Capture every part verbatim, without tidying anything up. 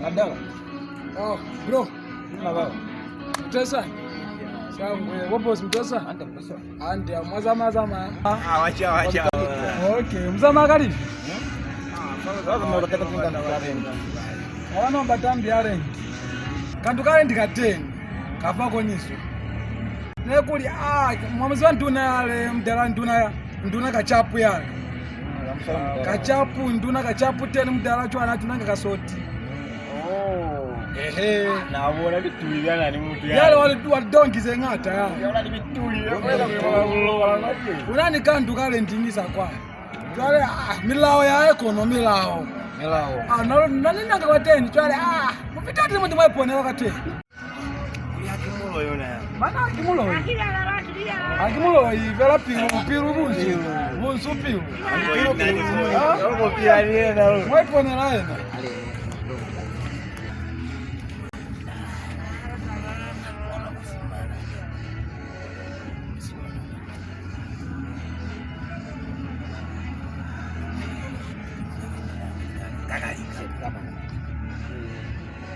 Madala. Oh, bro. Mutesa. Shangwe, wo boss Mutesa? Ande, mwa zama zama. Ah, wacha, wacha. Okay, mzama kali? Wano batambi ya rent. Kantu ka rent ka ten. Kafa koniso. Ne kuli, ah, mwa muzi wa nduna yale, mudala nduna ya, nduna Kachapu yale. Kachapu, nduna Kachapu ten mudala cwana tunanga kasoti. Oh. Ehe. Na bona bituli bya na ni mutu ya. Yale wali, wali dongi ze ngata ya. Ya wali bituli bya kwela kwa kwa kwa. Una ni kantu kale ndingisa kwa. Cwale, ah, milao ya ekono, milao. Milao. Ah, na, na ni nanga kwa ten, cwale, ah, mupita tili mutu mwa iponela kwa ten. Kuli haki muloi yona ya. Mana haki muloi. Haki muloi, fela pilu, pilu bunsu. Bunsu pilu. Pilu, pilu, pilu. Ah? Mwa iponela yena.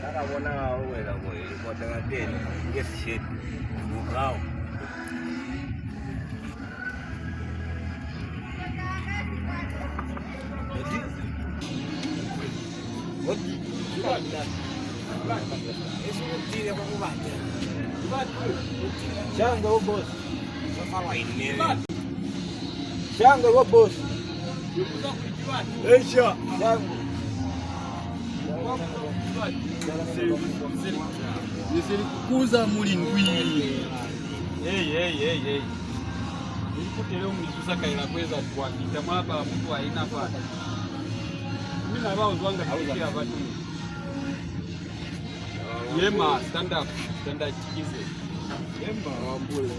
Ka ka bona ga o wela ko e kota ka teni nge sisheti. Mukao. Odi. Odi. Esi utile kwa kubata. Shangwe bo boss. Shangwe bo boss. Asia. Shangwe. Nisili kukuza muli ndwi. Hey, hey, hey, hey. Nikutele umisusa kaila kweza kwa fita mwa lapa la mutu wa ina fa. Mina ba uzwanga kiti ya batu. Yema, stand up, stand up, tikize. Yema, wambule.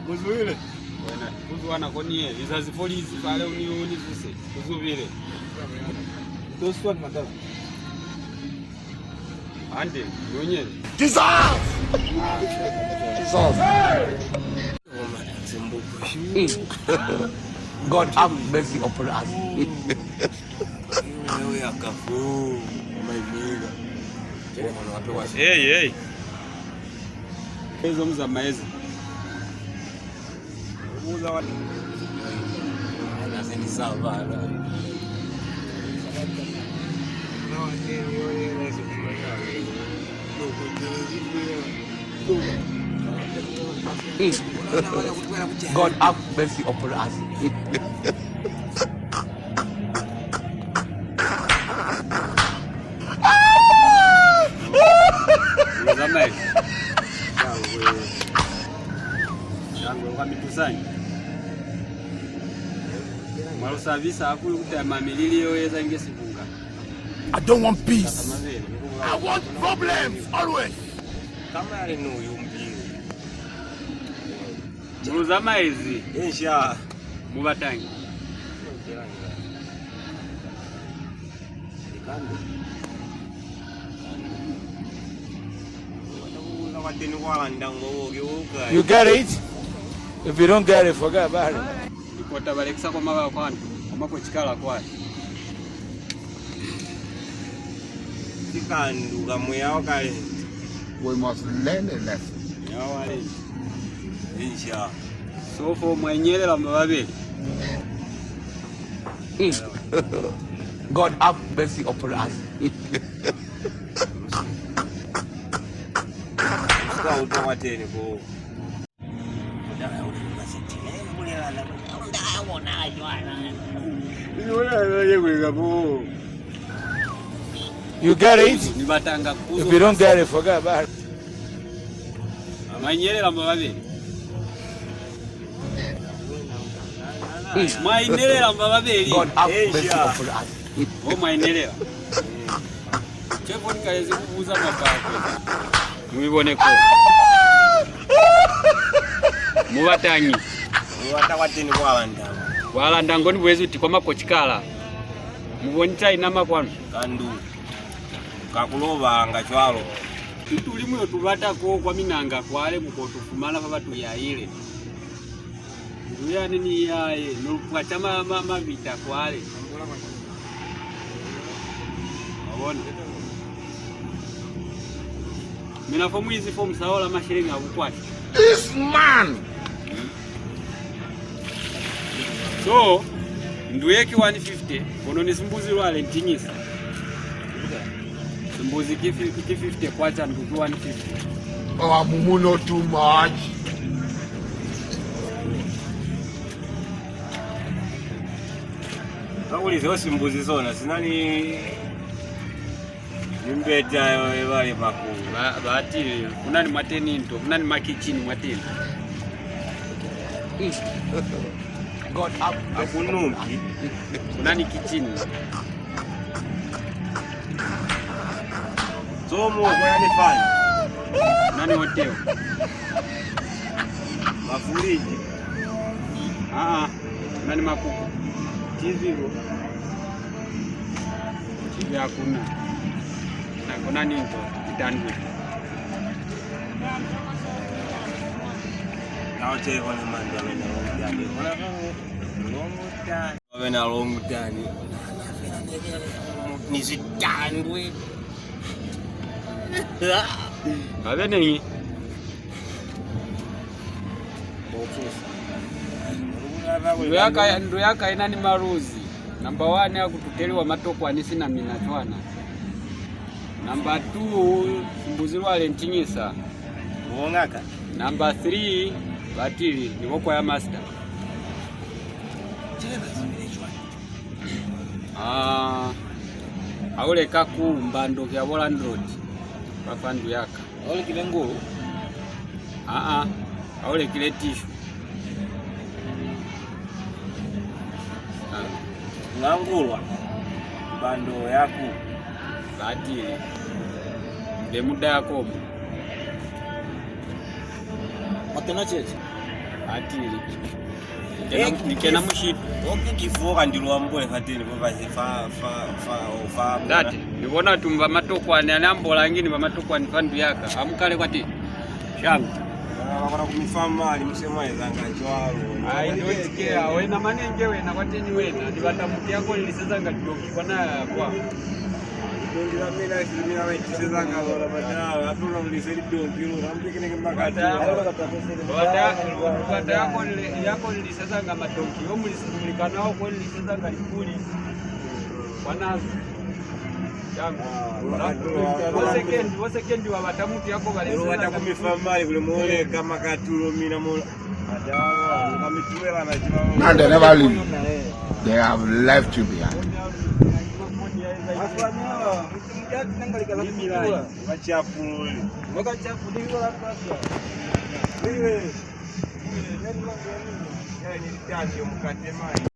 Muzwile. Wena, kuzwana koniye, izazi folizi fale uni, unizuse, kuzubile. Those one, madam. Ande, nonyele. Jesus! Jesus! Mm. God have mercy upon us. Hey, hey. Ezo muzamaezi. Mm. God have mercy upon us. Shangwe. Shangwe, kwa mitusanyi. Mwa lu sabisa hahulu ku tama milili yeo ye eza inge sibunga. I don't want peace. I want problems always. Kama yale no yumbile. Mu lu zamaezi. Insha. Mu batañi? You get it? If you don't get it, forget about it. Likota ba lekisa kwa mabala kwanu, kwa makochikala kwani. Sikandu ka muya wa kalenti. We must learn a lesson. Muya wa kalenti. Insha. So fo mwa inyelela mwa babeli. Mm. God have mercy upon us. Sika utwa kwateni ko. You get it? Ni batanga kuzo. If you don't get it, forget about it. Mwa inyelela mwa babeli. Mwa inelela mwa babeli. God have mercy upon us. Bo mwa inelela. Cefo ni kalezi ku buza mabakwe. Mu ibone ko. Mu batañi? Mu bata kwateni kwa landa. Kwa landa ngo ni bulezi uti kwa makochikala. Mu bonisa inama kwanu. Kandu. Ka ku lobanga cwalo. Tutuli mu yo tu bata ko kwa minanga kwale, mu ko tu fumana fa ba tu yaile. Ndu yani ni yaye, no lu pwaca ma, ma, mabita kwale. Wa bona? Mina fo mu izi fo mu sa ola masheleñi a bukwasha. This man! So, ndu ye ki one fifty, kono ni simbuzi lwa rentingisa. Simbuzi ki fi-, ki fifty kwacha, ndu ki one fifty. Oh, mumuno too much. Kakuli zeo simbuzi zona, sina ni Mimbeta yo ibale makulu. Ba, batili, ku na ni mwateni nto, ku na ni makitchen mwateni. God up. Akunuki. Ku na ni kitchen. Somo, ku na ni fan. Ku na ni hotel. Mafuriji. Ah, ah. Ku na ni makuku. T V bo. T V hakuna. Na ku na ni nto, itandwe. Wena long time. Ni sitandwe. Abe nengi. Ndu ya ka, ndu ya ka ina ni maluzi. Number one, ya ku tuteliwa matokwani sina mina cwana. Number two, simbuzi lwa rentingisa. Bo ngaka. Number three, batili ni bo choir master. Ah, ha u leka ku mbando ya bo landlord ba fa ndu ya ka. Ha u lekile ngulu? Aa, ha u lekile tishu. Ah. Ngangulwa. Bando ya ku. Batili. Be muda ya komo. Makena cheche. Batili. Ni kena, eh, ni kena mushitu. Oke, ki fo kandi lu ambole fateni, fo fa, fa, fa, fa, fa. Ndate, ni bona tumba matokwani, ani ambolangi ni ba matokwani fa ndu ya ka. Ha mu kale kwateni. Shangwe. Ah, ba kona ku mi fa mali, mu se mwa ezanga cwalo. I don't care. Wena manenge wena, kwateni wena. Ni bata mutu ya ko ni lisezanga lidonki kwana kwa. Lidonki la mina, si mina ba itisezanga lona, bata, ha tuna mu lise lidonki lona, mu pekene ke makati. Bata, bata, bata ya ko ni, ya ko ni lisezanga madonki, yo mu lise, mulikana wa ko ni lisezanga likuli. Kwana. Bo second, bo second wa bata mutu ya ko ba lisa. Lu bata ku mi fa mali kuli mu leka makatulo mina mu. Nande never leave. They have left you behind. Ba chapuli. Ni tati mukate mai.